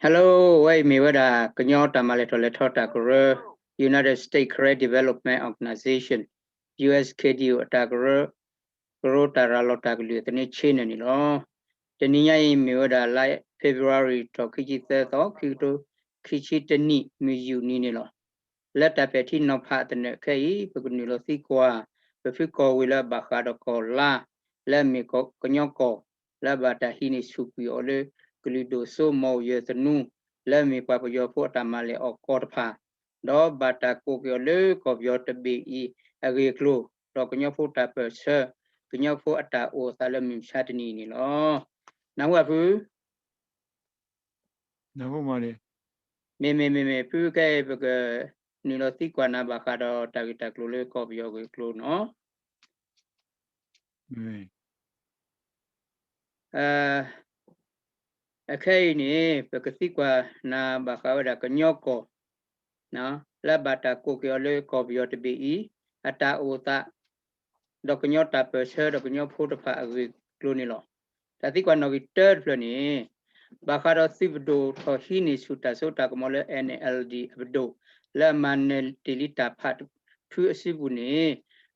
Hello, ဝဲအံၤမ့ၢ်ဝဲဒၣ် ကညီတၢ်မၤလဲၤထီၣ်လဲၤထီတၢ်ကရၢ United States Karen Development Organization, U S K D O အတၢ်ကရၢ ကရၢတၢ်ရၤလီၤတၢ်ကလုၢ်အသန့ channel န့ၣ်လီၤ. တနံၤညါအံၤမ့ၢ်ဝဲဒၣ်လါ February ထီၣ်ခံဆံသၢသီ ခံကထိခံဆံတနံၣ် မုၢ်ယူာ်နံၤန့ၣ်လီၤ. လၢတၢ်ပဲာ်ထံနီၤဖးအသနၢၣ်ခဲအံၤ ပကနုာ်လီၤသံကွၢ် ပဖုကီၢ်ဝ့ၢ်လၢအဘၣ်ဃးဒီးကီၢ်လါ လၢအမ့ၢ်ကညီကီၢ် လၢအဘၣ်တၢ်ဟံးန့ၢ်ဆူၣ်ကွံာ်အီၤလၢ ကလုာ်ဒိၣ်စိ မီၣ်ယၢၢ်သနူ လၢအမ့ၢ်ပှၤပယီၤဖိအတၢ်မၤလဲၢ်အီၣ်ကီၢ်တဖၣ် ဒီးဘၣ်တၢ်ကိးက့ၤအီၤလၢကီၢ်ပယီၤတဘ့ၣ်အံၤအဂ့ၢ်အကျိၤ ဒီးကညီဖိတၢ်ပၢၢ်ဆၢ ကညီဖိအတၢ်အိၣ်အသးလၢမုၢ်မဆါတနံၤအံၤန့ၣ်လီၤ. နၢ်ဟူဧါဖု မ့မ့ၢ် မ့မ့ၢ် ဖု ခဲအံၤ ပကနုာ်လီၤသံကွၢ်နၤဘၣ်ဃးဒီးတၢ်ဂ့ၢ်တၢ်ကျိၤလၢကီၢ်ပယီၤအဂ့ၢ်အကျိၤနီၤ. အခဲအံၤန့ၣ် ပကသံကွၢ်နၤဘၣ်ဃးဝဲဒၣ်ကညီကီၢ် လၢဘၣ်တၢ်ကိးက့ၤအီၤလၢကီၢ်ပယီၤတဘ့ၣ်အံၤ အတၢ်အိၣ်အသး ဒီးကညီတၢ်ပၢၢ်ဆၢဒီးကညီဖိတဖၣ်အဂ့ၢ်အကျိၤန့ၣ်လီၤ. တၢ်သံကွၢ်နီၣ်ဂံၢ်တၢတဖျၢၣ်န့ၣ် ဘၣ်ဃးဒီးသုးပဒိၣ်ထီၣ်ဟံးန့ၢ်ဆူၣ်တၢ်စိတၢ်ကမီၤလၢ N L D အပဒိၣ် လၢအမၤနၢၤတ့ၢ်လံတၢ်ဖးဖုအစုပူၤန့ၣ်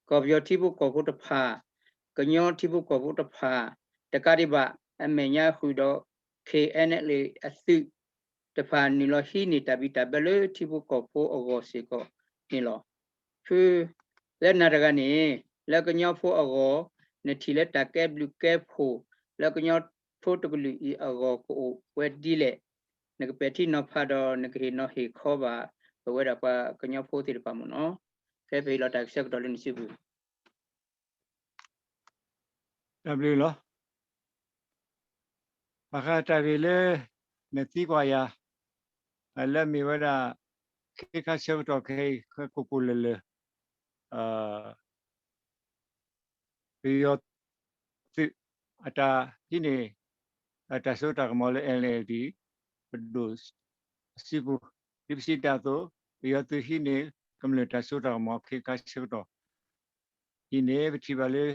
ကီၢ်ပယီၤထံဖိကီၢ်ဖိတဖၣ် ကညီထံဖိကီၢ်ဖိတဖၣ် တကးဒံးဘၣ် အမဲာ်ညါဃုာ်ဒီး K N L A အသုးတဖၣ် နုာ်လီၤဟံးန့ၢ်တၢ်ဘံၣ်တၢ်ဘၢလၢထံဖိကီၢ်ဖိအဂီၢ်စ့ၢ်ကီးန့ၣ်လီၤ. ဖု လၢနၤတဂၤန့ၣ် လၢကညီဖိအဂီၢ် နထံၣ်လၢတၢ်ကဲဘျုးကဲဖှိၣ် လၢကညီဖိတကလုာ်အံၤအဂီၢ်ကအိၣ်ဝဲဒ်လဲၣ်, နကပဲာ်ထံနီၤဖးဒီး နကဟ့ၣ်နီၤဟ့ၣ်ခီဘၣ် ပဝဲဒၣ်ပှၤကညီဖိသ့ၣ်တဖၣ်မ့ၢ်နီၤ. ဖဲပဟ့ၣ်လီၤတၢ်ဆၢကတီၢ်လၢနစုပူၤ တၢ်ဘျုးလီၤ. ဘၣ်ဃးတၢ်ဂ့ၢ်လၢ နသံကွၢ်ယၤ လၢအမ့ၢ်ဝဲဒၣ် ခ့ခါဆၢကတီၢ်ခဲအံၤ ခဲကိၢ်ကိၢ်လၢာ်လၢာ် ပယီၤသုးအတၢ်ဟံးန့ၢ် တၢ်စိတၢ်ကမီၤလၢ N L D ပဒိၣ်အစုပူၤ ဒ်ပစံးတၢ်အသိး ပယီၤသုးဟံးန့ၢ် ကမျၢၢ်တၢ်စိတၢ်ကမီၤခ့ခါဆၢကတီၢ် အံၤန့ၣ် ပထံၣ်ဘၣ်လၢ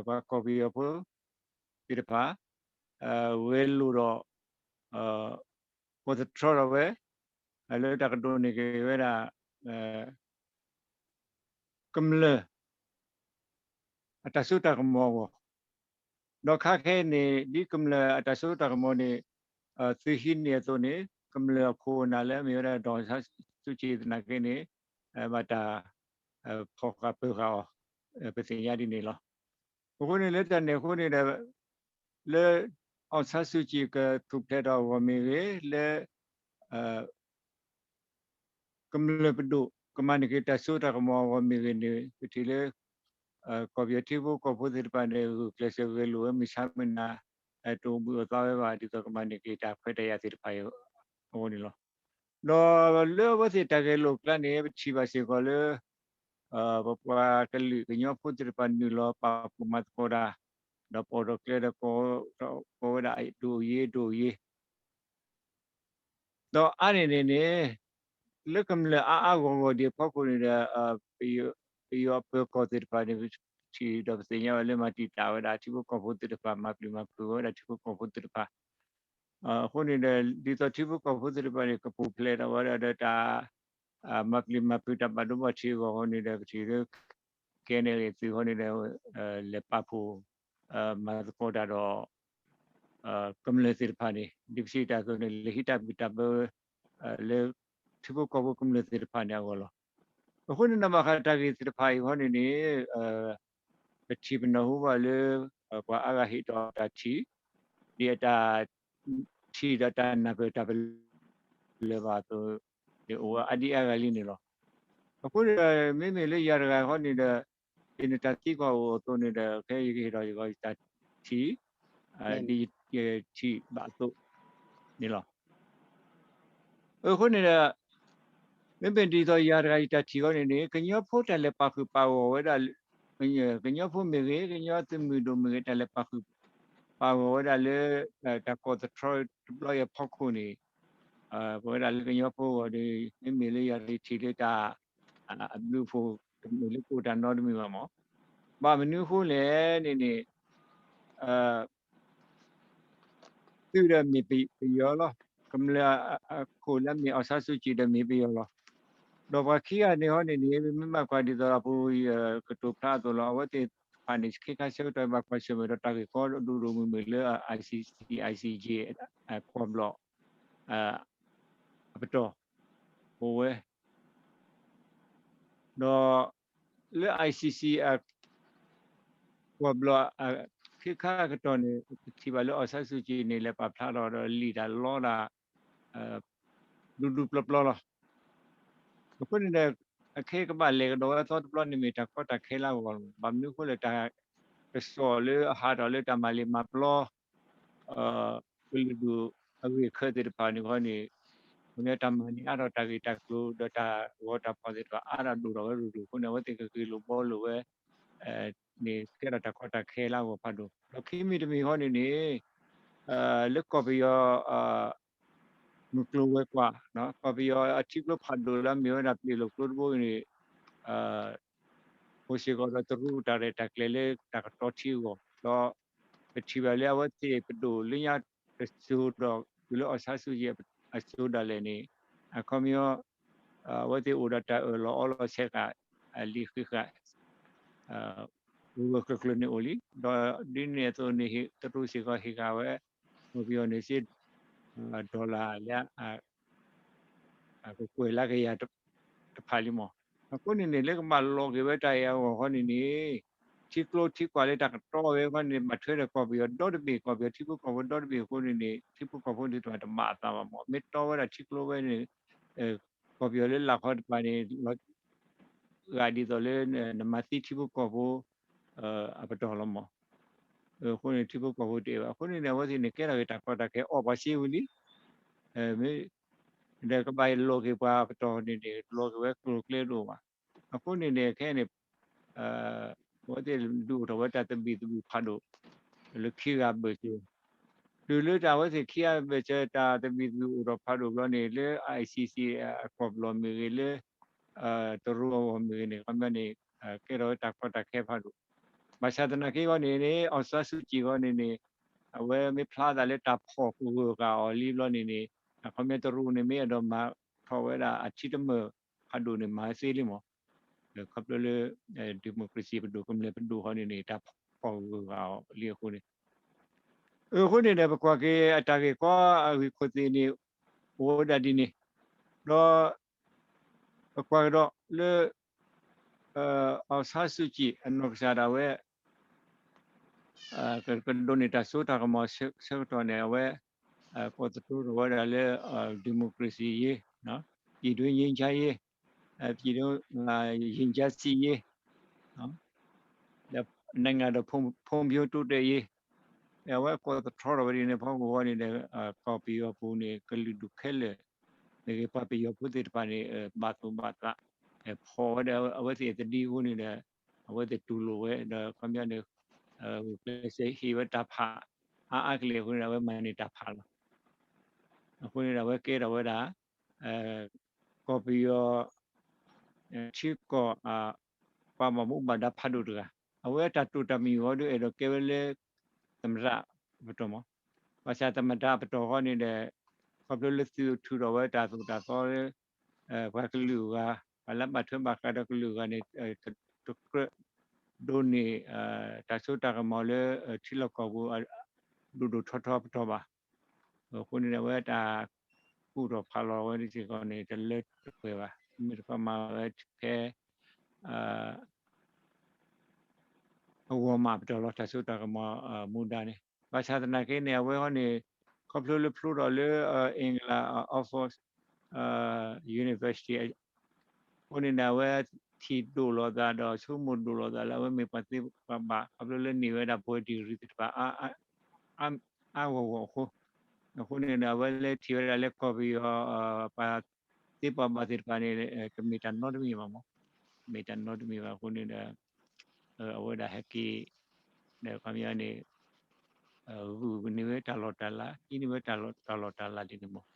ပှၤကီၢ်ပယီၤဖိသ့ၣ်တဖၣ် ဂဲၤလိာ်ဒီး ကိးသတြီထီၣ်ဝဲ လၢတၢ်ကဒိးန့ၢ်က့ၤဝဲဒၣ် ကမျၢၢ် အတၢ်စိတၢ်ကမီၤအဂီၢ်, ဒီးခါခဲအံၤန့ၣ် ဒ်ကမျၢၢ်အတၢ်စိတၢ်ကမီၤန့ၣ် သုးဟံးန့ၢ်အသိးန့ၣ် ကမျၢၢ်အခိၣ်အနၢ်လၢအမ့ၢ်ဝဲဒၣ် ဒေါ်အောင်ဆန်းစုကြည် သနာ်က့န့ၣ် ဘၣ်တၢ်ဖီၣ်ဃာ်ပၢၤဃာ်အီၤ ပသ့ၣ်ညါဒ်န့ၣ်လီၤ. အဃိန့ၣ်လၢတၢ်န့ၣ်အဃိန့ၣ်ဒီး လၢ အောင်ဆန်းစုကြည် ကထူၣ်ဖျဲးထီၣ်အဂီၢ်မ့ၢ်ဂ့ၤ လၢ ကမျၢၢ်ပဒိၣ် ကမၤန့ၢ်က့ၤတၢ်စိတၢ်ကမီၤအဂီၢ်မ့ၢ်ဂ့ၤန့ၣ် ပထံၣ်လၢ ကီၢ်ပယီၤထံဖိကီၢ်ဖိသ့ၣ်တဖၣ်န့ၣ် ဂုာ်ကျဲးစၢးဂဲၤလိာ်ဝဲမုၢ်ဆါမုၢ်နၤ တအိၣ်ဘှံးအိၣ်သါဝဲဘၣ် ဒ်သိးကမၤန့ၢ်က့ၤတၢ်ခွဲးတၢ်ယာ်သ့ၣ်တဖၣ်အံၤအဂီၢ်န့ၣ်လီၤ. ဒီးလၢအဝဲသ့ၣ်တၢ်ဂဲၤလိာ်အကျါန့ၣ် ပထံၣ်ဘၣ်စ့ၢ်ကီးလၢ ပပှၤကလုာ်ကညီဖိသ့ၣ်တဖၣ်နုာ်လီၤပာ်ဖှိၣ်မၤသကိးတၢ် ဒီးပိာ်ထီၣ်ကျဲဒီး ကိးဝဲဒၣ်ဒိၣ်အယ့ဒိၣ်အယ့ ဒီးအါန့ၢ်န့ၣ်န့ၣ် လၢကမျၢၢ်အါအါဂီၢ်ဂီၢ်ဒံးအဖီခိၣ်န့ၣ်ဒီး ပယီၤပၢၤကီၢ်သ့ၣ်တဖၣ်န့ၣ် ပထံၣ်ဒီးပသ့ၣ်ညါဝဲလၢ မၤတံာ်တာ်ဝဲဒၣ်ထံဖိကီၢ်ဖိသ့ၣ်တဖၣ် မၤပျံၤမၤဖုးဝဲဒၣ်ထံဖိကီၢ်ဖိသ့ၣ်တဖၣ် အဃိန့ၣ်ဒီး ဒ်သိးထံဖိကီၢ်ဖိသ့ၣ်တဖၣ်န့ၣ် ကပူၤဖျဲးထီၣ်ဝဲဒၣ်ဒီးတၢ် မၤပျံၤမၤဖုးတၢ်ဘၣ်ဒိဘၣ်ထံးအဂီၢ်အဃိန့ၣ်ဒီး ပထံၣ်လၢ K N L A သုးအဃိန့ၣ်ဒီး လဲၤပာ်ဖှိၣ် မၤသကိးတၢ်ဒီး ကမျၢၢ်သ့ၣ်တဖၣ်န့ၣ် ဒ်ပစံးတၢ်အသိးန့ၣ် လဲၤဟံးတၢ်ဘံၣ်တၢ်ဘၢ လၢထံဖိကီၢ်ဖိကမျၢၢ်သ့ၣ်တဖၣ်န့ၣ်အဂီၢ်လီၤ. အဃိန့ၣ် နဘၣ်ဃးတၢ်ဂ့ၢ်သ့ၣ်တဖၣ်အံၤအဃိန့ၣ်န့ၣ် ပထံၣ်ပနၢ်ဟူဘၣ်လၢ ပှၤအါဂၤဟ့ၣ်ထီၣ်တၢ်ထံၣ် ဒ်အတၢ်ထံၣ်ဒီးတၢ်နၢ်ပၢၢ်တၢ်ပလၢၢ်ဘၣ်အသိးန့ၣ် အိၣ်ဝဲအါဒံအါဂၤလံန့ၣ်လီၤ. အဃိန့ၣ်ဒီး မ့မ့ၢ်လၢယၤတဂၤအဃိန့ၣ်ဒီး ဒ်နတၢ်သံကွၢ်အိၣ်အသိးန့ၣ်ဒီး ခဲအံၤယကဟ့ၣ်ထီၣ်ယဂီၢ်ယတၢ်ထံၣ် ဒ်ယထံၣ်ဘၣ်အသိးန့ၣ်လီၤ. အဃိန့ၣ်ဒီး မ့မ့ၢ်ဒ်သိးယၤတဂၤယတၢ်ထံၣ်အဃိန့ၣ်န့ၣ် ကညီဖိတၢ်လဲၤပာ်ဃုာ်ပာ်ဂီၢ်ဝဲဒၣ် ကညီဖိမ့ၢ်ဂ့ၤ ကညီသုးမုၢ်ဒိၣ်မ့ၢ်ဂ့ၤ တၢ်လဲၤပာ်ဃုာ်ပာ်ဂီၢ်ဝဲဒၣ်လၢ တၢ်ကိးသတြီတဘျီအံၤအဖီခိၣ်န့ၣ် ပဝဲဒၣ်လၢကညီဖိအဂီၢ်ဒီး မ့မ့ၢ်လၢယၤတဂၤယထံၣ်လၢတၢ် အဘျုးအဖှိၣ်တမ့ၢ်လၢကအိၣ်တၢ်နီတမံၤဘၣ်မး. ဘၣ်မနုၤအဃိလဲၣ်န့ၣ်န့ၣ် သုးဒီးမ့ၢ်ပယီၤလီၤ. ကမျၢၢ်အခိၣ်လၢအမ့ၢ် အောင်ဆန်းစုကြည် ဒီးမ့ၢ်ပယီၤလီၤ. ဒီးပှၤခံဂၤန့ၣ်ဟီန့ၣ်န့ၣ် မ့ၢ်ဘၣ်ကွၢ်ဒ်သိးဒီးပူၤ ကတိၤဖျါအသိးလီၤ. အဝဲသ့ၣ်တဖၣ်န့ၣ် ခဲခါဆၢကတီၢ်ဘၣ်ကွၢ်ဆၢၣ်မဲာ်ဒီးတၢ်ဂ့ၢ်ကီဒိၣ်ဒိၣ်မုၢ်မုၢ်လၢ ICC ICJ ကွီၢ်ဘျီၣ် အပတီၢ် အိၣ်ဝဲ ဒီးလၢ ICC အကွီၢ်ဘျီၣ် ခဲခါအကတီၢ်န့ၣ် ပထံၣ်ဘၣ်လၢ အောင်ဆန်းစုကြည် န့ၣ် လဲၤပာ်ဖျါထီၣ်ဒီးလံာ်တၢ်လီတၢ် ဒူဒူပျီပျီလီၤ. အဃိန့ၣ်ဒီး အခဲကဘၣ်လဲၤကဒီးဝဲအသီတဘျီန့ၣ်မ့ၢ်တၢ်ကီတၢ်ခဲလၢအဂီၢ်လီၤ. ဘၣ်မနုၤအဃိလဲၣ် တၢ်ကစီၣ်လၢအဟးထီၣ်လၢတၢ်မၤလံာ်မၤပျီ ကလုာ်ဒူၣ်အဂ့ၢ်အကျိၤသ့ၣ်တဖၣ်န့ၣ်ဃီန့ၣ် မ့ၢ်တၢ်မၤန့ၢ်အါထီၣ်တၢ်ဂ့ၢ်တၢ်ကျိၤဒီးတၢ်ဂီၤတၢ်ဖီၣ်သ့ၣ်တဖၣ်အါထီၣ်ဒိၣ်ထီၣ်ဝဲဒိၣ်ဒိၣ်အဃိန့ၣ် အဝဲသ့ၣ်ကဂ့ၢ်လိာ်ဘှီလိာ်ဝဲ န့ၣ်ကဲထီၣ်တၢ်ကီတၢ်ခဲလၢအဂီၢ်ဖးဒိၣ်. ဒီးခံမံၤတမံၤဃီန့ၣ်န့ၣ် လၢကီၢ်ပယီၤ မုၢ်ကျိၤဝဲၤကွာ် ကီၢ်ပယီၤအထံကျိဖးဒိၣ်လၢအမ့ၢ်ဝဲဒၣ်ပျ့ၤလိာ်ကျိတဘိန့ၣ် အိၣ်စ့ၢ်ကီးဒီးတရူးတၢ်ရဲၣ်တၢ်ကျဲၤလၢတၢ်ကတီထံအဂီၢ် ဒီးပထံၣ်ဘၣ်လၢအဝဲသ့ၣ်ပဒိၣ်လၢညါတစိၤဒီးတုၤလၢ အောင်ဆန်းစုကြည် အစိၤဒၣ်လဲာ်န့ၣ် အခီပညီ အဝဲသ့ၣ်အိၣ်ဒီးတၢ်အၢၣ်လီၤအီလီၤဆဲးဃာ် လံာ်ဃံးဃာ် ဂၢၢ်ဂၢၢ်ကျၢၤကျၢၤန့ၣ်အိၣ်လံ. ဒီးဒ်န့ၣ်အသိးန့ၣ် တရူးစ့ၢ်ကီးဟ့ၣ်ဃာ်ဝဲ ကီၢ်ပယီၤန့ၣ်စ့ dollar လၢ ကကွဲၢ်လၢကယၤတဖၣ်လံမး. အဃိန့ၣ်န့ၣ် လၢကဘၣ်လိးက့ၤဝဲတၢ်အံၤအဂီၢ်ဃီန့ၣ်န့ၣ် ထံကျိထံကွၢ်လၢတၢ်ကတီဝဲဃီန့ၣ် ဘၣ်ထွဲဒီးကီၢ်ပယီၤဒီတဘ့ၣ် ကီၢ်ပယီၤထံဖိကီၢ်ဖိဒီတဘ့ၣ်အဃိန့ၣ်န့ၣ် ထံဖိကီၢ်ဖိသ့ၣ်တဖၣ်တဘၣ်အသးဘၣ်မး. မ့ၢ်တီဝဲဒၣ်ထံကျိဝဲန့ၣ် ကီၢ်ပယီၤလၢလာ်ခီတဖၣ်န့ၣ် ဂာ်ဒ်သိးလၢ နမၤသံထံဖိကီၢ်ဖိ အပတီၢ်လီၤမး. အဃိန့ၣ်ထံဖိကီၢ်ဖိတအဲၣ်ဘၣ်. အဃိန့ၣ်န့ၣ် အဝဲသ့ၣ်န့ၣ် ကဲထီၣ်က့ၤတၢ်ကီတၢ်ခဲအီၣ်ပှၤစ့ဝံၤလံ. မ့ၢ် ဒီးကဘၣ်လိးက့ၤပှၤပတီၢ်န့ၣ်န့ၣ် လိးက့ၤဝဲကျိၤကျဲတအိၣ်ဘၣ်. အဃိန့ၣ်န့ၣ် ခဲအံၤန့ၣ် အဝဲသ့ၣ်ဒုးအိၣ်ထီၣ်ဝဲတၢ်သဘံၣ်သဘုၣ်ဖးဒိၣ် လၢခံဂၤဘၢၣ်စၢၤ, တုၤလၢတၢ်အဝဲသ့ၣ်ခံဂၤဘၢၣ်စၢၤ တၢ်သဘံၣ်သဘုၣ်အိၣ်ထီၣ်ဖးဒိၣ်ဘျီန့ၣ် လၢ ICC အကွီၢ်ဘျီၣ်မ့ၢ်ဂ့ၤ လၢ တရူးအဂီၢ်မ့ၢ်ဂ့ၤန့ၣ် ခီပညီန့ၣ် ကဲထီၣ်ဝဲတၢ်ကီတၢ်ခဲဖးဒိၣ်. ဘၣ်ဆၣ်သနာ်က့အဂီၢ်န့ၣ်န့ၣ် အောင်ဆန်းစုကြည် အဂီၢ်န့ၣ်န့ၣ် အဝဲမ့ၢ်ဖျါသးလၢတၢ်ဖီၣ်ကဂၢၢ်ဂၤအီၤလံဘျီန့ၣ်န့ၣ် အခီပညီတရူးန့ၣ် မ့ၢ်အဲၣ်ဒိးမၤထီၣ်ဝဲဒၣ်အထံတမၢၢ်ဖးဒိၣ်န့ၣ် မၤသ့လံမး. ခီဖျိလၢ democracy ပဒိၣ် ကမျၢၢ်ပဒိၣ်ဃီန့ၣ်န့ၣ် တၢ်ဖီၣ်ကဂၢၢ်ဂၤအီၤလံအဃိန့ၣ် အဃိန့ၣ်ဒီး ပကွၢ်က့ၤအတၢ်ဂ့ၢ်ကီအဂ့ၢ်ခိၣ်သ့ၣ်န့ၣ် အိၣ်ဝဲဒၣ်ဒ်န့ၣ်, ဒီး ပကွၢ်ကဒီးလၢ အောင်ဆန်းစုကြည် အနီၢ်ကစၢ်ဒၣ်ဝဲ ကဒိးန့ၢ်တၢ်စိတၢ်ကမီၤဆၢကတီၢ်န့ၣ် အဝဲ ကိးသတြီထီၣ်ဝဲဒၣ်လၢ democracy ရေး, ပြည်တွင်းငြိမ်းချမ်းရေး, ပြည်တွင်း ရင်ကြားစေ့ရေး, နိုင်ငံတော်ဖွံ့ဖြိုးတိုးတက်ရေး အဝဲကိးသတြီထီၣ်ဝဲဒ်န့ၣ် ဖီကဝီၤန့ၣ်ဒီး ကီၢ်ပယီၤပူၤန့ၣ် ကလုာ်ဒူၣ်ခဲလၢာ် မ့ၢ်ဂ့ၤ ပှၤပယီၤဖိသ့ၣ်တဖၣ်န့ၣ် ဘၣ်သူၣ်ဘၣ်သး ဖီၣ်ဝဲဒၣ်အဝဲသ့ၣ်အသဒံအဃိန့ၣ်ဒီး အဝဲသ့ၣ်တူၢ်လိာ်ဝဲ ဒီးခီပညီန့ၣ် ဂုာ်ကျဲးစၢးဟ့ၣ်ဝဲတၢ်ဖး အါအါကလဲာ်အဃိန့ၣ်ဒီး အဝဲမၤန့ၢ်တၢ်ဖးလီၤ. အဃိန့ၣ်ဒီး အဝဲကဲထီၣ်ဝဲဒၣ် ကီၢ်ပယီၤ ထံကီၢ် ပှၤဘၣ်မူဘၣ်ဒါဖးဒိၣ်တဂၤ, အဝဲတၢ်တိာ်တၢ်မံၤအဂီၢ်ဒီး အဲၣ်ဒိးကဲဝဲလၢ သမ္မတအပတီၢ်မး. ဘၣ်ဆၣ်သမ္မတအပတီၢ်ဃီန့ၣ်ဒီး ခီဖျိလၢသုးထုးထီၣ်ဝဲတၢ်သိၣ်တၢ်သီလၢ ပှၤကလုာ်အဂၤ ပှၤလၢဘၣ်ထွဲဘၣ်ဃးဒီးကလုာ်အဂၤန့ၣ် တကြၢးဒိးန့ၢ် တၢ်စိတၢ်ကမီၤလၢ ထံလီၢ်ကီၢ်ပူၤ ဒိၣ်ဒိၣ်ထီထီအပတီၢ်ဘၣ်. အဃိန့ၣ်ဒီး အဝဲတၢ်ကူၣ်ထီၣ်ဖးလီၤဝဲဒၣ်စ့ၢ်ကီးန့ၣ် တလၢတပှဲၤဘၣ်. မ့ၢ်တခီမၤဝဲဖဲ အဂီၢ်မးပတီၢ်လီၤ တၢ်စိတၢ်ကမီၤမူဒါန့ၣ်. ဘၣ်ဆၣ်သနာ်က့န့ၣ် အဝဲဃီန့ၣ် ခီဖျိလၢဖျိထီၣ်လၢ England Oxford University အဃိန့ၣ်ဒီး အဝဲထံၣ်ဒိၣ်လိာ်သးဒီးဆိကမိၣ်ဒိၣ်လိာ်သးလၢ အဝဲမ့ၢ်ပှၤသ့ပှၤဘၣ် ခီဖျိလၢန့ၢ်ဝဲဒၣ်ဘွဲ့ degree သ့ၣ်တဖၣ် အါဂီၢ်ဂီၢ်အဃိ, အဃိန့ၣ်ဒီး အဝဲလၢထံၣ်ဝဲဒၣ်လၢကီၢ်ပယီၤ ပှၤသ့ပှၤဘၣ်သ့ၣ်တဖၣ်န့ၣ် တမ့ၢ်တၢ်နီတမံၤဘၣ်မး, တမ့ၢ်တၢ်နီတမံၤဘၣ်အဃိန့ၣ်ဒီး အဝဲဒၣ်ဟဲက့ၤ ဒီးခီပညီန့ၣ် ဂုာ်န့ၢ်ဝဲတၢ်လီၢ်တၢ်လၤ ဟံးန့ၢ်ဝဲတၢ်လီၢ်တၢ်လၤဒ်န့ၣ်မး.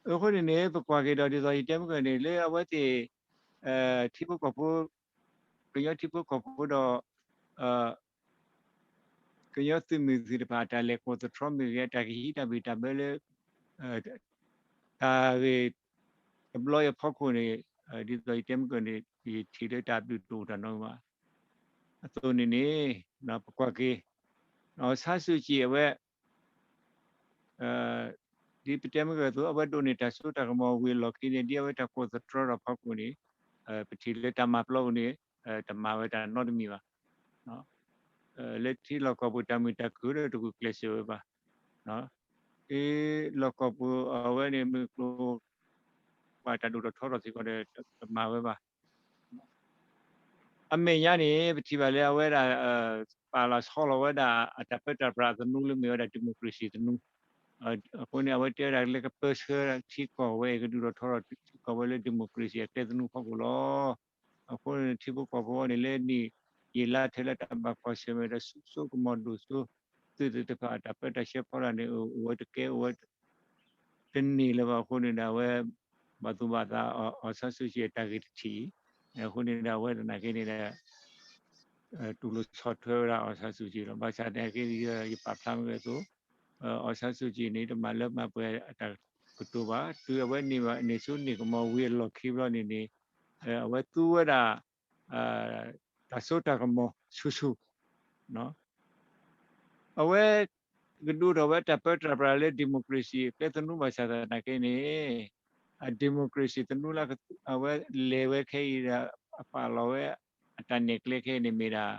အဃိန့ၣ်န့ၣ် ပကွၢ်က့ၤဒီးဒ်သိးယတဲမုၢ်ကၢၢ်န့ၣ် လၢအဝဲသ့ၣ် ထံဖိကီၢ်ဖိ ကညီထံဖိကီၢ်ဖိဒီး ကညီသုးမုၢ်သ့ၣ်တဖၣ် တၢ်လဲၤကိးသတြီမ့ၢ်ဂ့ၤ တၢ်ကဟံးတၢ်ဘံၣ်တၢ်ဘၢလၢ တၢ်ဂ့ၢ်တဘျီအံၤအဖီခိၣ်န့ၣ် ဒ်သိးယတဲမုၢ်ကၢၢ်န့ၣ် ယထံၣ်လၢတၢ်ဘျုးတအိၣ်တၢ်နီတမံၤဘၣ်. အသိးန့ၣ်န့ၣ် ပကွၢ်က့ၤ အောင်ဆန်းစုကြည် အဝဲ ဒ်ပတဲမုၢ်ကၢၢ်အသိး အဝဲဒိးန့ၢ်တၢ်စိတၢ်ကမီၤဝံၤအလီၢ်ခံန့ၣ် ဒ်အဝဲတၢ်ကိးသတြီထီၣ်အဖီခိၣ်န့ၣ် ပထံၣ်လၢတၢ်မၤပျီပူၤန့ၣ် တမၤဝဲတၢ်နီတမံၤဘၣ်. လၢထံလီၢ်ကီၢ်ပူၤတၢ်မုာ်တၢ်ခုၣ်ဒီးတဂုာ်ကျဲးစၢးဝဲဘၣ်. ထံလီၢ်ကီၢ်ပူၤအဝဲန့ၣ် မုၢ်ကျိၤ ဘၣ်တၢ်ဒိၣ်ထီၣ်ထီထီၣ်စ့ၢ်ကီးဒီး တမၤဝဲဘၣ်. အမဲာ်ညါန့ၣ် ပထံၣ်ဘၣ်လၢအဝဲဒၣ် ပာ်လီၤဆီလီၤဝဲဒၣ် အတၢ်ပၢတၢ်ပြးအသနူလၢမ့ၢ်ဝဲဒၣ် democracy သနူ အဃိန့ၣ် အဝဲတဲဝဲဒၣ်လၢကပၢဆှၢထံကီၢ်ဝဲအံၤ ကဒုးထီၣ်ထီထီၣ်ထံကီၢ်ဝဲလၢ democracy အကျဲသနူဖီခိၣ်လီၤ. အဃိန့ၣ် ထံဖိကီၢ်ဖိန့ၣ် လၢနံၣ်ယံာ်လါထဲလၢတၢ်ဘၣ်ကွၢ်ဆၢၣ်မဲာ်ဒီး စိကမီၤဒိၣ်စိ သုးသ့ၣ်တဖၣ် တၢ်ပၢတၢ်ဆှၢဖီလာ်န့ၣ် အိၣ်ဝဲတကဲ အိၣ်ဝဲ တန့ၢ်လၢၤဘၣ်အဃိန့ၣ်ဒီး အဝဲ ဘၣ်သူၣ်ဘၣ်သး အောင်ဆန်းစုကြည် အတၢ်ဂ့ၢ်တထံၣ်အံၤ အဃိန့ၣ်ဒီး အဝဲသနာ်က့န့ၣ်ဒီး တူၢ်လိာ်ဆီၣ်ထွဲဝဲဒၣ် အောင်ဆန်းစုကြည် လီၤ. ဘၣ်ဆၣ်သနာ်က့ ယပာ်ဖျါမ့ၢ်ဝဲအသိး အောင်ဆန်းစုကြည် န့ၣ် တမၤလၢမၤပှဲၤအတၢ်ကတိၤဘၣ်. တုၤအဝဲန့ၢ်ဘၣ်န့ၢ်စိန့ၢ်ကမီၤဝံၤအလီၢ်ခံဘျီန့ၣ်န့ၣ် အဝဲသူဝဲဒၣ် တၢ်စိတၢ်ကမီၤဆူၣ်ဆူၣ် အဝဲ ကဒုးထီၣ်ဝဲတၢ်ပၢတၢ်ပြးလၢ democracy အကျဲသနူဘၣ်ဆၣ်သနာ်က့န့ၣ် အ democracy သနူလၢအဝဲလဲၤဝဲခဲအံၤဒီး အပာ်လီၤဝဲအတၢ်နဲၣ်ကျဲခဲအံၤန့ၣ်မ့ၢ်ဒၣ်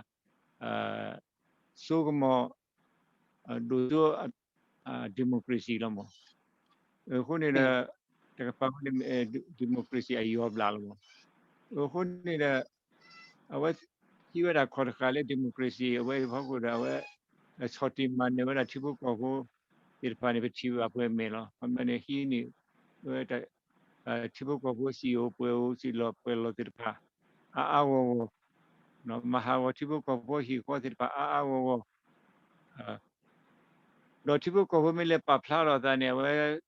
စိကမီၤ ဒိၣ်စိ democracy လီၤမး. အဃိန့ၣ်ဒီး တကပၤန့ၣ် democracy အယီၤဘျးလီၤမး. အဃိန့ၣ်ဒီး အဝဲ ဟံးဝဲဒၣ်ခီၣ်တဃာ်လၢ democracy အဝဲအံၤဖီခိၣ်ဒီး အဝဲ ဆီၣ်တံၢ်မၤနၢၤဝဲဒၣ်ထံဖိကီၢ်ဖိသ့ၣ်တဖၣ်န့ၣ် ပထံၣ်ဘၣ်ပှဲၤမဲာ်လီၤ. ခီပညီန့ၣ် ဟံးန့ၢ်ဝဲ ထံဖိကီၢ်ဖိစံၣ်အိၣ်ပှဲၤအိၣ် စံၣ်လီၤပှဲၤလီၤသ့ၣ်တဖၣ် အါအါဂီၢ်ဂီၢ်, မၤဟးဂီၤထံဖိကီၢ်ဖိဟံၣ်ဃီသ့ၣ်တဖၣ် အါအါဂီၢ်ဂီၢ် ဒီးထံဖိကီၢ်ဖိမ့ၢ်လဲၤပာ်ဖျါထီၣ်အသးန့ၣ် အဝဲ စံး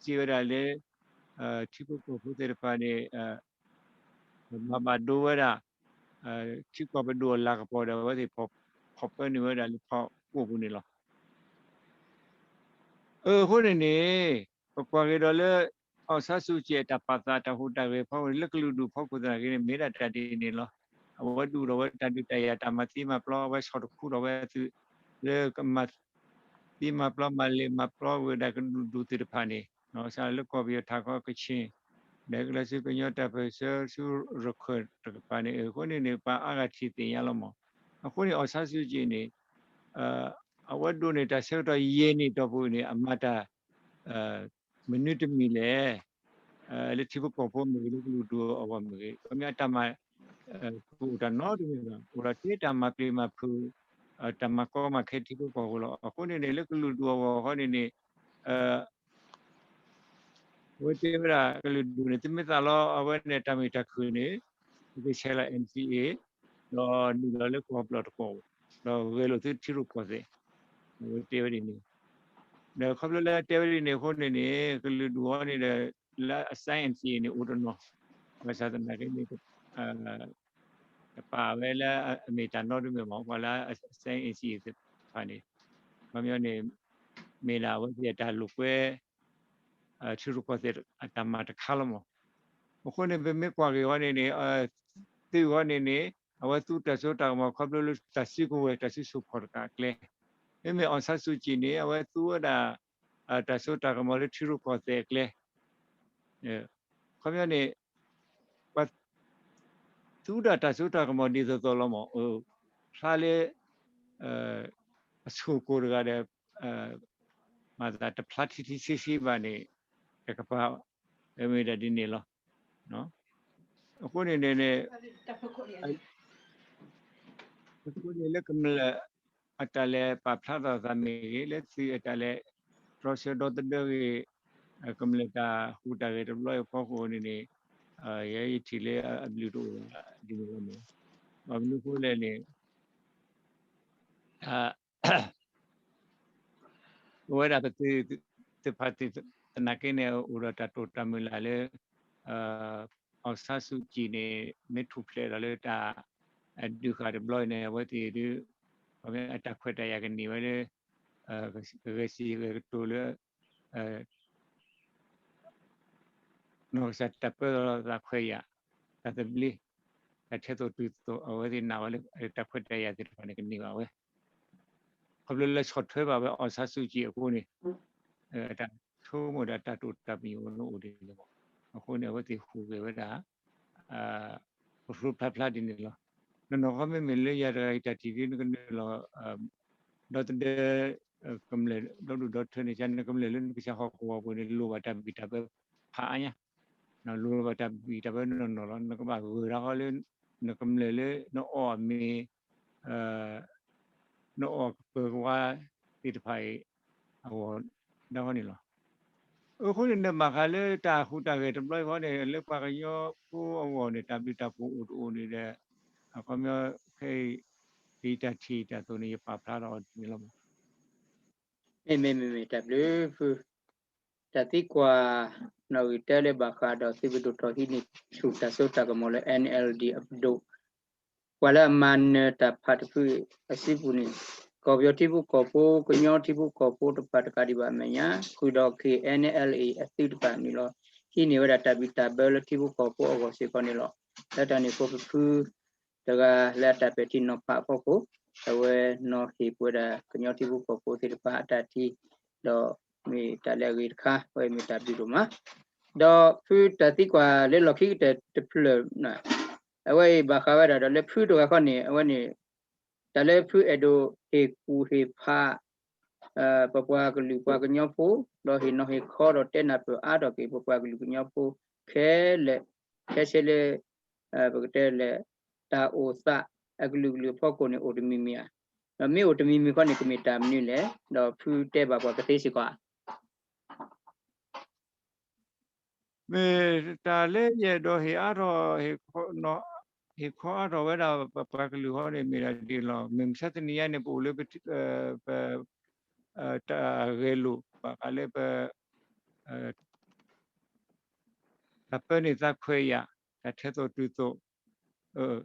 ဝဲဒၣ်လၢ ထံဖိကီၢ်ဖိသ့ၣ်တဖၣ်န့ၣ် မၤဘၣ်ဒိဝဲဒၣ် ထံကီၢ်ပဒိၣ်အလၤကပီၤဒီး အဝဲသ့ၣ်ဖီၣ်ပၢနုာ်ဝဲဒၣ်လၢဖီခိၣ်ပူၤန့ၣ်လီၤ. အဃိန့ၣ်န့ၣ် ပကွၢ်က့ၤဒီးလၢ အောင်ဆန်းစုကြည် အတၢ်ပာ်သးတၢ်ဟူးတၢ်ဂဲၤဖီခိၣ်န့ၣ် လၢကလုာ်ဒူၣ်ဖီခိၣ်သနာ်က့န့ၣ် မ့ၢ်ဒၣ်တၢ်ဒ်န့ၣ်လီၤ. အဝဲဒုးအိၣ်ထီၣ်ဝဲတၢ်ဒုးတၢ်ယၤ တၢ်မၤသံမၤပျီ အဝဲဆီၣ်တခူထီၣ်ဝဲသုး လၢကမၤသံမၤပျီ မၤလ့ၤမၤပျီဝဲဒၣ်ကလုာ်ဒူၣ်သ့ၣ်တဖၣ်န့ၣ် စးလၢကီၢ်ပယီၤထးခီကခ့ၣ် ဒီးကလၢာ်စုကညီတၢ်ပၢၢ်ဆၢဆူရခၢၣ်တကပၤန့ၣ် အဃိန့ၣ်န့ၣ် ပှၤအါဂၤထံၣ်သ့ၣ်ညါလီၤမး. အဃိန့ၣ် အောင်ဆန်းစုကြည် န့ၣ် အဝဲဒိးန့ၢ်တၢ်ဆၢကတီၢ်ယဲၢ်နံၣ်တီၢ်ပူၤန့ၣ် အမၤတၢ် မနုၤတမံၤလဲၣ် လၢထံဖိကီၢ်ဖိမ့ၢ်ဂ့ၤ လၢကလုာ်ဒူၣ်အဂီၢ်မ့ၢ်ဂ့ၤ ခီပညီအတၢ်မၤ ကအိၣ်တၢ်နီတမံၤဘၣ် အိၣ်ဒီးထဲတၢ်မၤပျံၤမၤဖုး တၢ်မၤကီမၤခဲထံဖိကီၢ်ဖိလီၤ. အဃိန့ၣ်န့ၣ် လၢကလုာ်ဒူၣ်အဂီၢ်ဃီန့ၣ်န့ၣ် အဝဲတဲဝဲဒၣ်ကလုာ်ဒူၣ်န့ၣ် သုမ့ၢ်သးလီအဝဲန့ၣ်တၢ်မုာ်တၢ်ခုၣ်န့ၣ် သုကဆဲးလီၤ NCA ဒီးနုာ်လီၤလၢကီၢ်ပျီၢ်တကီၢ် ဒီးဂဲၤလိာ်သုထံရူၢ်ကီၢ်သဲး အဝဲတဲဝဲဒ်န့ၣ် ဒီးခီဖျိလၢတဲဝဲဒ်န့ၣ်အဃိန့ၣ်န့ၣ် ကလုာ်ဒူၣ်အီၤန့ၣ်ဒီး လၢအ sign NCA န့ၣ် အိၣ်တနီၤ ဘၣ်ဆၣ်သနာ်က့န့ၣ် တပာ်ဝဲလၢအမ့ၢ်တၢ်နီတမံၤမး ပှၤလၢအ sign NCA သ့ၣ်တဖၣ်န့ၣ် ခီပညီန့ၣ် မ့ၢ်ဒၣ်အဝဲသ့ၣ်အတၢ်လိာ်ကွဲ ထံရူၢ်ကီၢ်သဲးအတၢ်မၤတခါလီၤမး. အဃိန့ၣ် ပမ့ၢ်ကွၢ်က့ၤအီၤန့ၣ်န့ၣ် သုးအီၤန့ၣ်န့ၣ် အဝဲသူတၢ်စိတၢ်ကမီၤခီဖျိလၢတၢ်စုကဝဲၤ တၢ်စုဆူၣ်ခီၣ်တကးအကျဲ မ့မ့ၢ် အောင်ဆန်းစုကြည် န့ၣ် အဝဲသူဝဲဒၣ် တၢ်စိတၢ်ကမီၤလၢထံရူၢ်ကီၢ်သဲးအကျဲ ခီပညီန့ၣ် ပှၤသူဒၣ်တၢ်စိတၢ်ကမီၤဒ်သိးသိးလီၤမး ဖျါလၢ အဆိၣ်ကိၣ်တဂၤဒီး မၤသးတဖျါထံထံဆံဆံဘၣ်န့ၣ် တကပၤ မ့ၢ်ဒၣ်ဒ်န့ၣ်လီၤ. အဃိန့ၣ်န့ၣ် အဃိန့ၣ်လၢကမျၢၢ်အတၢ်လဲၤပာ်ဖျါထီၣ်သးမ့ၢ်ဂ့ၤ လၢသုးအတၢ်လဲၤတြီဆၢဒီသဒၢဂ့ၤ ကမျၢၢ်တၢ်ဟူးတၢ်ဂဲၤတဘျီအံၤအဖီခိၣ်န့ၣ်န့ၣ် ယဲယထံၣ်လၢအဘျုးတအိၣ်ဒ်န့ၣ်လီၤမး. ဘၣ်မနုၤအဃိလဲၣ်န့ၣ် တၢ် ပဝဲဒၣ်ပသုးသ့ၣ်တဖၣ်သနာ်က့န့ၣ် အိၣ်ဒီးတၢ်တိာ်တၢ်မုၢ်လၢ်လၢ အောင်ဆန်းစုကြည် န့ၣ် မ့ၢ်ထူၣ်ဖျဲးဒီးလၢတၢ်ဒုးဃာ်တဘျီအံၤန့ၣ် အဝဲသ့ၣ်ဒုး အတၢ်ခွဲးတၢ်ယာ်ကန့ၢ်ဝဲလၢ ကဂဲၤစံးဂဲၤကတိၤလၢ နီၢ်ကစၢ်တၢ်ပၢလီၤသးခွဲးယာ်, တၢ်သဘျ့, တၢ်ထဲသိးတုၤသိး အဝဲသ့ၣ်နာ်ဝဲလၢတၢ်ခွဲးတၢ်ယာ်သ့ၣ်တဖၣ်န့ၣ် ကန့ၢ်ဘၣ်ဝဲ ခီဖျိလၢဆီၣ်ထွဲဘၣ်ဝဲ အောင်ဆန်းစုကြည် အဃိန့ၣ် တၢ်ဆိကမိၣ်ဒီးတၢ်တိာ်တၢ်ပညိၣ်အိၣ်ဒ်န့ၣ်လီၤ. အဃိန့ၣ် အဝဲသ့ၣ်ဟူးဂဲၤဝဲဒၣ် ပဖျိဖျါဖျါဒ်န့ၣ်လီၤ. နီၢ်နီၢ်ဃီမ့မ့ၢ်လၢယၤတဂၤအံၤတၢ်ထံၣ်ဒ်နကနၢၤလီၤ ဒီသဒၢ ကမျၢၢ်ဒီဒူၣ်ဒီထၢန့ၣ် နကမျၢၢ်လၢနကစၢ်ဟီၣ်ကဝီၤပူၤန့ၣ် လိၣ်ဘၣ်တၢ်ဘံၣ်တၢ်ဘၢဖးအါညါ, လိၣ်ဘၣ်တၢ်ဘံၣ်တၢ်ဘၢနီၢ်နီၢ်လီၤ. နကဘၣ်ဂၢၢ်တၢ်ဃီလၢ နကမျၢၢ်လၢနအီၣ်အမ့ၤ နအီၣ်ကပၢၤကဝါသ့ၣ်တဖၣ်အံၤ အဂီၢ်ဒၣ်ဃီန့ၣ်လီၤ. အဃိန့ၣ် နဘၣ်ဃးလၢတၢ်ဟူးတၢ်ဂဲၤတဘျီအံၤဃီန့ၣ် လၢပှၤကညီဖိအဂီၢ်န့ၣ် တၢ်ဘျုးတၢ်ဖှိၣ်အိၣ်တအိၣ်န့ၣ်ဒီး အခီပညီ ခဲအံၤ ယတၢ်ထံၣ်တၢ်သိးန့ၣ် ယပာ်ဖျါထီၣ်အီၤဒ်န့ၣ်လီၤ. မ့မ့ၢ် မ့မ့ၢ် တၢ်ဘျုးဖု တၢ်သံကွၢ် နီၣ်ဂံၢ်တၢလၢဘၣ်ဃးဒီးသုးပဒိၣ်ထီၣ်ဟံးန့ၢ်ဆူၣ်တၢ်စိတၢ်ကမီၤလၢ NLD အပဒိၣ် ပှၤလၢအမၤနၢၤတၢ်ဖးတဖုအစုပူၤန့ၣ် ကီၢ်ပယီၤထံဖိကီၢ်ဖိ ကညီထံဖိကီၢ်ဖိတဖၣ်တကးဒံးဘၣ်အမဲာ်ညါ ဃုာ်ဒီး KNLA အသုးတဖၣ်န့ၣ်လီၤ. ဟံးန့ၢ်ဝဲဒၣ်တၢ်ဘံၣ်တၢ်ဘၢလၢထံဖိကီၢ်ဖိအဂီၢ်စ့ၢ်ကီးန့ၣ်လီၤ. လၢတၢ်န့ၣ်အဃိ ပဖုတဂၤလၢအတၢ်ပဲာ်ထံနီၤဖးအဖီခိၣ် အဝဲနီၤဟ့ၣ်ပဝဲဒၣ်ကညီထံဖိကီၢ်ဖိသ့ၣ်တဖၣ်အတၢ်ထံၣ် ဒီးမ့ၢ်တၢ်လၢအဂ့ၤတခါ အဝဲမ့ၢ်တၢ်ဘျုးဒိၣ်မး ဒီးဖုတၢ်သံကွၢ်လၢလီၢ်ခံကတၢၢ်တဖျၢၣ် အဝဲအံၤဘၣ်ဃးဝဲဒၣ်ဒီးလၢဖုတဂၤခီန့ၣ် အဝဲန့ၣ် တၢ်လၢဖုအဲၣ်ဒိးဟ့ၣ်ကူၣ်ဟ့ၣ်ဖး ပပှၤကလုာ်ပှၤကညီဖိ ဒီးဟ့ၣ်နီၤဟ့ၣ်ခီဒီးတဲနၢ်ပၢၢ်အါထီၣ်က့ၤ ပပှၤကလုာ်ကညီဖိခဲလၢာ် ခဲဆ့လၢ ပကတဲလဲၣ် တၢ်အိၣ်သးအကလုာ်ကလုာ်အဖီခိၣ်န့ၣ် အိၣ်တမံၤမံၤဧါ. ဒီးမ့ၢ်အိၣ်တမံၤမံၤခီန့ၣ် ကမ့ၢ်တၢ်မနုၤလဲၣ်. ဒီးဖုတဲဘၣ်ပှၤကသ့စ့ၢ်ကီးဧါ. မ့ၢ်တၢ်လၢယအဲၣ်ဒိးဟ့ၣ်အါထီၣ် ဟ့ၣ်ခီအါထီၣ်ဝဲဒၣ်ပပှၤကလုာ်ဃီန့ၣ် မ့ၢ်ဒၣ်ဒ်လီၤ. မုၢ်မဆါတနံၤညါန့ၣ် ပအိၣ်လၢ ပ တၢ်ဂဲၤလိာ် ဘၣ်ဃးလၢပ တၢ်ပၢန့ၢ်သးခွဲးယာ် တၢ်ထဲသိးတုၤ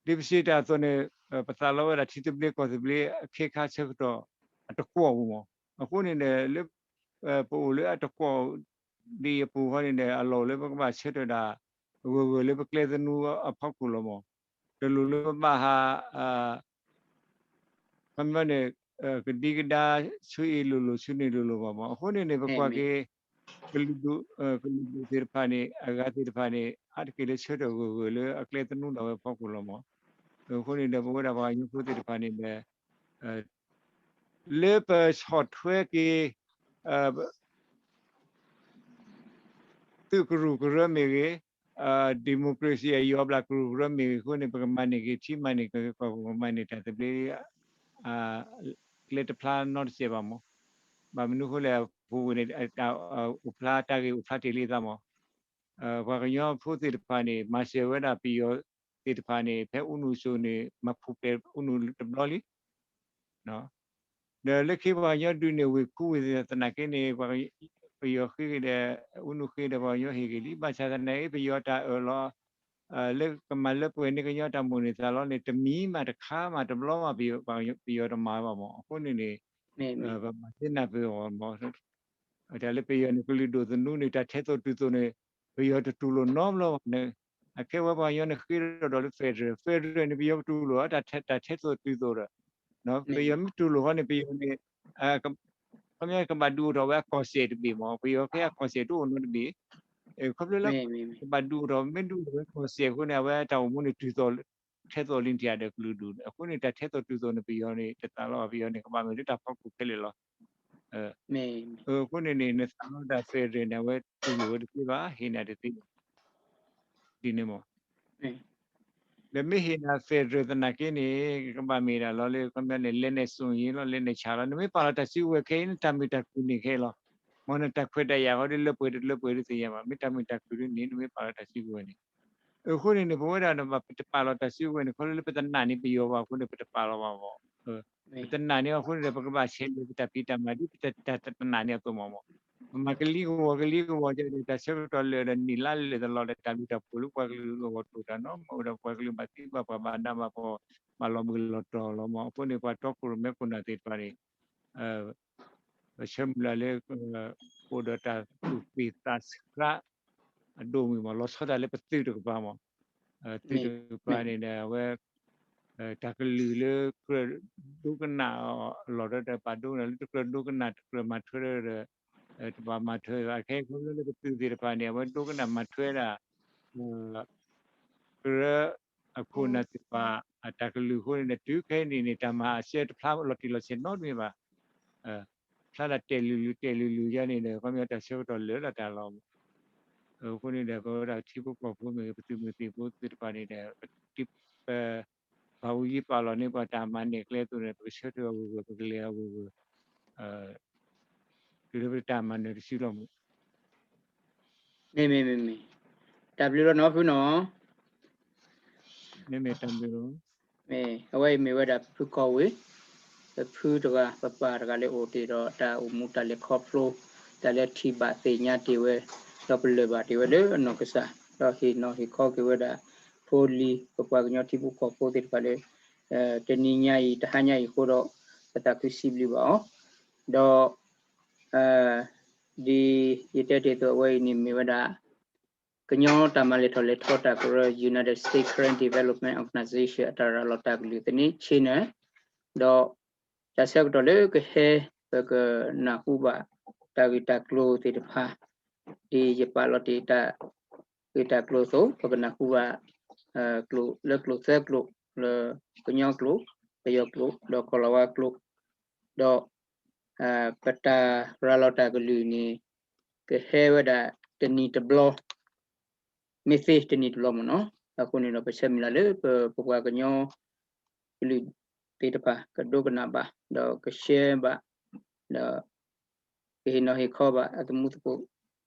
သိး ဒ်ပစံးတၢ်အသိးန့ၣ် ပသးလီဝဲဒၣ်ထံသဘျ့ကီၢ်သဘျ့အခ့အခါဆၢကတီၢ်အတကွီၢ်ပူၤမး. အဃိန့ၣ်ဒီး လၢ ပအိၣ်လၢအတကွီၢ်ဒ်အံၤအပူၤဃီန့ၣ်ဒီး အလီၢ်အိၣ်လၢပကဘၣ်ဆၢထၢၣ်ဒၣ် ဂၢၢ်ဂၢၢ်လၢပကျဲသနူအဖီခိၣ်လီၤမး. တလိၣ်လၢပဘၣ်ဟး ခီပညီန့ၣ် ကဒံကဒါဆူအံၤလိၤလိၤ ဆူန့ၣ်လိၤလိၤဘၣ်မး. အဃိန့ၣ်န့ၣ် ပကွၢ်က့ၤ ကလုာ်ဒူၣ် ကလုာ်ဒူၣ်သ့ၣ်တဖၣ်န့ၣ် အဂၤသ့ၣ်တဖၣ်န့ၣ် အါတက့ၢ်လၢဆၢထၢၣ်ဂၢၢ်ဂၢၢ်လၢအကျဲသနူဒၣ်ဝဲအဖီခိၣ်လီၤမး. အဃိန့ၣ်ဒီး ပဝဲဒၣ်ပှၤကညီဖိသ့ၣ်တဖၣ်န့ၣ်ဒီး လၢပဆီၣ်ထွဲက့ၤ သုးကရူၢ်ကရၢမ့ၢ်ဂ့ၤ, democracy အယီၤဘျးကရူၢ်ကရၢမ့ၢ်ဂ့ၤအဃိန့ၣ် ပကမၤန့ၢ်က့ၤထံမၤန့ၢ်က့ၤကီၢ် ပကမၤန့ၢ်တၢ်သဘျ့ ကျဲတဖျါနီတစဲးဘၣ်မး. ဘၣ်မနုၤအဃိလဲၣ် ပူၤဝဲန့ၣ် အိၣ်ဖျါတၢ်ဂ့ၢ်အိၣ်ဖျါတ့ၢ်လံအသးမး. ပှၤကညီဖိသ့ၣ်တဖၣ်န့ၣ် မၤစၢၤဝဲဒၣ်ပယီၤသ့ၣ်တဖၣ်န့ၣ် ဖဲဦးနုစိၤန့ၣ် မၤဖူးပဲာ်ဦးနုတဘျီလံ ဒီးလၢခံပှၤကညီဒုးန့ၣ် ဝ့ၢ်ခူဝ့ၢ်သနာ်က့န့ၣ် ပယီၤဃ့ဒီး ဦးနုဃ့ဒီးပှၤကညီဟ့ၣ်ဂ့ၤလံ. ဘၣ်ဆၣ်သနာ်က့ ပယီၤတၢ်အၢၣ်လီၤ လၢကမၤလၢပှဲၤန့ၢ်ကညီတၢ်မိၣ်န့ၢ်သးလီန့ၣ် တမံၤမးတခါမးတဘျီမး ပယီၤတမၤဘၣ်မး. အဃိန့ၣ်န့ၣ် ပမၤသ့နၢ်ပၢၢ်အီၤမး တၢ်လၢပယီၤန့ၣ် ကလုာ်ဒိၣ်သနူန့ၣ် တၢ်ထဲသိးတုၤသိးန့ၣ် ပယီၤတတူၢ်လိာ်နီတဘျီဘၣ်န့ၣ် အခဲဝဲပှၤကညီန့ၣ်ဃ့ဒီးဒီးလၢ federal, federal န့ၣ် ပယီၤကတူၢ်လိာ် တၢ်ထဲသိးတုၤသိးဒီး ပယီၤမ့ၢ်တူၢ်လိာ်ဃီန့ၣ် ပယီၤန့ၣ် ခီပညီကဘၣ်ဒုးအိၣ်ထီၣ်ဝဲအကီၢ်စဲၣ်တဘ့ၣ်မး. ပယီၤဖဲအကီၢ်စဲၣ်တအိၣ်နီတဘ့ၣ် ခီဖျိလၢ ကဘၣ်ဒုးအိၣ်ထီၣ် မ့ၢ်ဒုးအိၣ်ထီၣ်ဝဲကီၢ်စဲၣ်အဃိန့ၣ် အဝဲတၢ်အိၣ်မူန့ၣ်တုၤသိး ထဲသိးလံတယၤဒီးကလုာ်ဒူၣ်န့ၣ် အဃိန့ၣ် တၢ်ထဲသိးတုၤသိးန့ၣ် ပယီၤန့ၣ် တသးလီဘၣ် ပယီၤန့ၣ် ကဘၣ်မ့ၢ်လၢတၢ်ဖီခိၣ်ခဲလၢာ်လီၤ. အဃိန့ၣ်န့ၣ် နသးလီတၢ် federal န့ၣ် အဝဲတူၢ်လိာ်ဝဲတသ့ဘၣ် ဟ့ၣ်နၤတသ့ဘၣ် ဒ်န့ၣ်မး. ဒီးမ့ၢ်ဟ့ၣ်နၤ federal သနာ်က့န့ၣ် ကဘၣ်မ့ၢ်ဒၣ်လီၤလၢ ခီပညီန့ၣ် လက်နက်စွန့်ရည်လီၤ လက်နက်ချလီၤ. နမ့ၢ်ပာ်လီၤတၢ်စုကဝဲၤခဲအံၤ နတၢ်မုာ်တၢ်ခုၣ်န့ၣ်ခဲအံၤလီၤ. မ်နတၢ်ခွဲးတၢ်ယာ်ဃီဒီးလၢပှဲၤတလၢပှဲၤဒ်သ့ၣ်ညါဘၣ်. မ့ၢ်တၢ်မုာ်တၢ်ခုၣ်ဒ်န့ၣ် နမ့ၢ်ပာ်လီၤတၢ်စုကဝဲၤန့ၣ် အဃိန့ၣ်န့ၣ် ပဝဲဒၣ်နဘၣ်ပတပာ်လီၤတၢ်စုကဝဲၤန့ၣ် ခီဖျိလၢပတနာ်န့ၢ်ပယီၤဘၣ်အဃိန့ၣ် ပတပာ်လီၤဘၣ်မး. ပတနာ်န့ၢ်အဃိန့ၣ်ဒီး ပကဘၣ်ဆဲးလဲၤပတၢ်ဖံးတၢ်မၤဒ်ပတၢ်တနာ်န့ၢ်အသိးမးမး. ပမၤကလံကဝီၤကလံကဝီၤဒီး တၢ်ဆၢကတီၢ်လၢာ်ဒီးနံၣ်လါလၢာ်တလီၤဒီး တၢ်ဘျုးတၢ်ဖှိၣ်လၢပှၤကလုာ်အဂီၢ်တအိၣ်တၢ်နီတမံၤဒီး ပှၤကလုာ်ဘၣ်သံဘၣ်ပှၢ်ဘၣ်နးဘၣ်ဖှီၣ် ဘၣ်လီၤဘှံးလီၤတီၤလီၤမး. အဃိန့ၣ် ပှၤတီခိၣ်ရိၣ်မဲခိၣ်နၢ်သ့ၣ်တဖၣ်န့ၣ် ပဆၢမုၢ်လၢ်လၢ အိၣ်ဒီးတၢ်သူၣ်ပ့ၢ်သးဆှး အဒိၣ်မုၢ်မး လီၤဆီဒၣ်တၢ်လၢပသုးတကပၤမး, သုးတကပၤန့ၣ်ဒီး အဝဲ တၢ်ကလုၢ်လၢကြၢးဒိကနၣ်အီၤအလီၢ်ဒီး တဘၣ်ဒိကနၣ်လၢတကြၢးဒိကနၣ် တကြၢးမၤထွဲဒီး တဘၣ်မၤထွဲဘၣ်. ခဲအံၤခီဖျိလၢပသုးသ့ၣ်တဖၣ်န့ၣ် အဝဲဒိကနၣ်မၤထွဲဒၣ် ကရၢအခိၣ်နၢ်သ့ၣ်တဖၣ် အတၢ်ကလုၢ်အဃိန့ၣ်ဒီး တုၤခဲအံၤန့ၣ်န့ၣ် တၢ်မၤအစဲတဖျါလီၤတံၢ်လီၤဆဲးနီတမံၤဘၣ်. ဖျါလၢတဲာ်လုၢ်လုၢ်တဲာ်လုၢ်လုၢ်ယါန့ၣ်ဒီး ခီပညီတၢ်ဆၢကတီၢ်လၢာ်လီၤတၢ်လီၤ. အဃိန့ၣ်ဒီး ပဝဲဒၣ်ထံဖိကီၢ်ဖိမ့ၢ်ဂ့ၤ ပသုးမုၢ်သံၣ်ဘိသ့ၣ်တဖၣ်န့ၣ်ဒီး ပ ပာ်အူယံၤပာ်လီၤန့ၢ်ပှၤတၢ်မၤန့ၢ်ကျဲအသိးန့ၣ် ပကဆၢထၢၣ်အဂီၢ်ဂီၢ် ပကလဲၤအဂီၢ်ဂီၢ် တုၤလၢပတၢ်မၤနၢၤတစုလီၤမး. မ့မ့ၢ်မ့မ့ၢ် တၢ်ဘျုးလီၤနီၤဖုနီၤ. မ့မ့ၢ်တၢ်ဘျုးလီၤ. မ့ၢ်အဝဲအံၤမ့ၢ်ဝဲဒၣ်ဖုကီၢ်ဝ့ၢ် ပဖုတဂၤ ပပၢ်တဂၤလၢအိၣ်တ့ၢ်ဒီးတၢ်အိၣ်မူတၢ်လဲၤခီဖျိ တၢ်လၢထံၣ်ဘၣ်သ့ၣ်ညါတ့ၢ်ဝဲ ဒီးပလၢၢ်ဘၣ်တ့ၢ်ဝဲလၢအနီၢ်ကစၢ် ဒီးဟ့ၣ်နီၤဟ့ၣ်ခီက့ၤဝဲဒၣ် ဖိလံၤ ပပှၤကညီထံဖိကီၢ်ဖိသ့ၣ်တဖၣ်လၢ တနံၤညါအံၤ တဟါညါအံၤအဃိဒီး ပသးခုစံးဘျုးဘၣ်အီၤ. ဒီး ဒ်ယတဲတ့ၢ်အသိး အဝဲအံၤန့ၣ်မ့ၢ်ဝဲဒၣ် ကညီတၢ်မၤလဲၤထီၣ်လဲၤထီတၢ်ကရၢ United States Karen Development Organization အတၢ်ရၤလီၤတၢ်ကလုၢ်သန့ channel ဒီး တၢ်ဆၢကတီၢ်လၢကဟဲ ပကနၢ်ဟူဘၣ် တၢ်ဂ့ၢ်တၢ်ကျိၤသ့ၣ်တဖၣ် ဒ်ယပာ်လီၤတ့ၢ်တၢ်ဂ့ၢ်တၢ်ကျိၤအသိး ပကနၢ်ဟူဘၣ် ကျိာ်လၢကျိာ်သၢကျိာ် လၢကညီကျိာ် ပယီၤကျိာ် ဒီးကီၢ်လၤဝါကျိာ် ဒီး ပတၢ်ရၤလီၤတၢ်ကလုၢ်န့ၣ် ကဟဲဝဲဒၣ်တနံၤတဘျီ မ့ၢ်သ့တနံၤတဘျီမ့ၢ်နီၤ. အဃိန့ၣ်ဒီး ပဆၢမုၢ်လၢ်လၢပ ပပှၤကညီကလုာ်သ့ၣ်တဖၣ် ကဒိကနၣ်ဘၣ် ဒီးက share ဘၣ် ဒီး ကဟ့ၣ်နီၤဟ့ၣ်ခီဘၣ်အသမူသကိး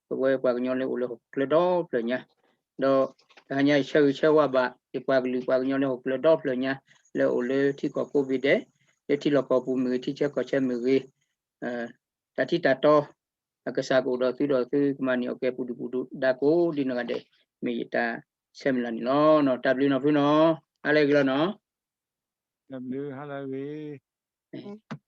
ပဝဲပှၤကညီလၢအိၣ်လၢဟီၣ်ခိၣ်ချၢဒီဖျၢၣ်ညါ, ဒီးတဟါညါအံၤဆၢဂ့ၤဆၢဝါဘၣ် ယပှၤကလုာ်ပှၤကညီလၢဟီၣ်ခိၣ်ချၢဒီဖျၢၣ်ညါ လၢအအိၣ်လၢထံကီၢ်ကိးဘ့ၣ်ဒဲး လၢထံလီၢ်ကီၢ်ပူၤမ့ၢ်ဂ့ၤ ထံဆၢကီၢ်ဆၢမ့ၢ်ဂ့ၤ, တၢ်ထံတၢ်တီ အကစၢ်ကအိၣ်ဒီးသုဒီးသုကမၤန့ၢ်အီၣ်ကဲပူၤဒုၣ်ပူၤဒါ ကိးဒ်နီၢ်ဂၤဒဲး မ့ၢ်ယတၢ်ဆၢမုၢ်လၢ်န့ၣ်လီၤ. တၢ်ဘျုးနီၢ်ဖုနီၤ, ဟါလၢအဂ့ၤလီၤနီၤ. တၢ်ဘျုး ဟါလၢအဂ့ၤ.